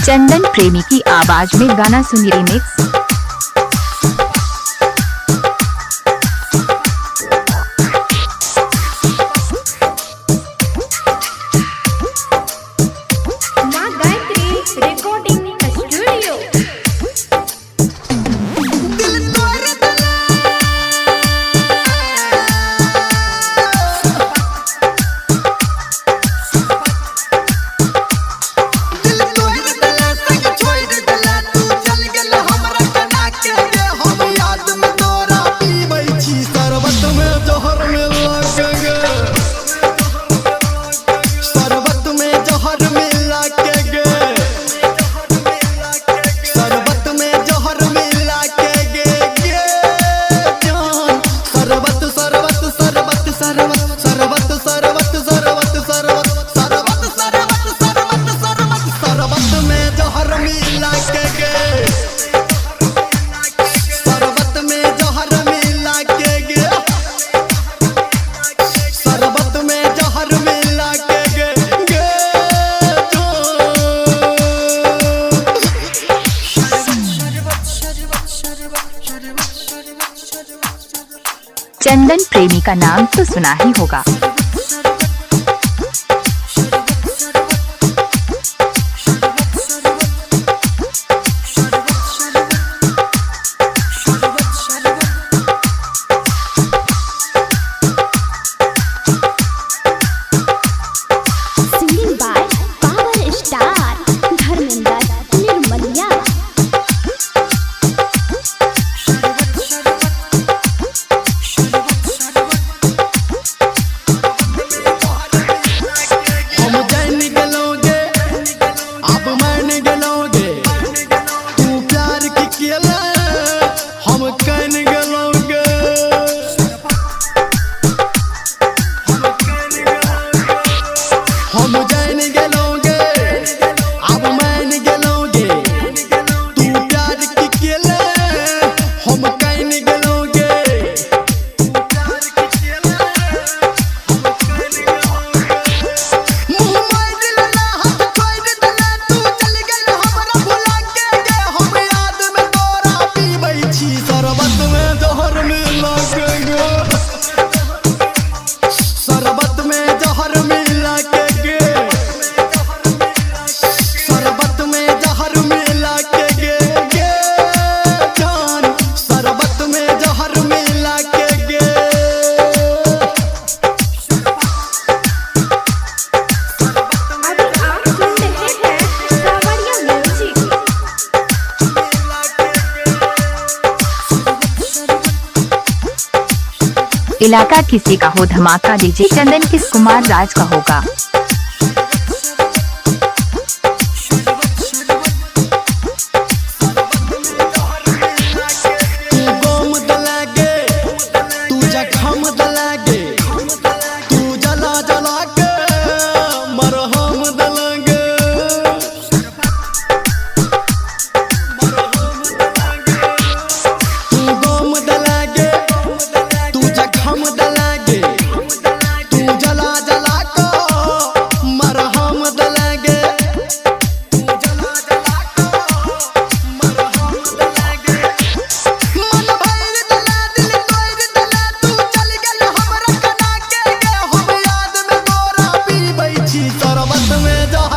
चंदन प्रेमी की आवाज में गाना सुनी रिमिक्स। माँ गायत्री रिकॉर्डिंग स्टूडियो। दिल तोड़ देला, दिल तोड़ देला, संग छोड़ देला, तू चल गेल हमरा कना के गे। हम याद में तोरा पीबै छी शरबत में जहर मिला के गे, शरबत में जहर मिला के गे, शरबत में जहर मिला के गे गे जान। शरबत शरबत शरबत शरबत शरबत शरबत शरबत शरबत शरबत शरबत शरबत शरबत शरबत में जहर मिला के गे, शरबत में जहर मिला के गे, शरबत में जहर मिला के गे गे जान। चंदन प्रेमी का नाम तो सुना ही होगा। Singing by power star Dharmendra Nirmaliya. हम जान गेलौं गे, अब मान गेलौं गे, तू प्यार की केला हम कन गेलौं गे। हम जान गेलौं गे, अब मान गेलौं गे, तू प्यार की केला हम कन गेलौं गे। तू प्यार की केला हम कन गेलौं गे। मुँह मार लेला, हाथ छोड़ देला, तू चल गेल हमरा भुला के गे। हम याद में तोरा पीबै छी शरबत में जहर मिला के गे, शरबत में जहर मिला के गे, शरबत में जहर मिला के गे गे जान, शरबत में जहर मिला के गे। अभी आप सुन रहे हैं सावरिया म्यूजिक। इलाका किसी का हो धमाका डीजे चंदन किस कुमार राज का होगा। तू गम दला गे, तू जखम दला गे, तू जला जला के मरहम दला गे। तू गम दला गे, तू जखम दला गे, तू जला जला के मरहम दला गे, तू जला जला के मरहम दला गे। मन भर देला, दिल तोड़ देला, तू चल गेल हमरा कना के गे। हम याद में तोरा पीबै छी शरबत में जहर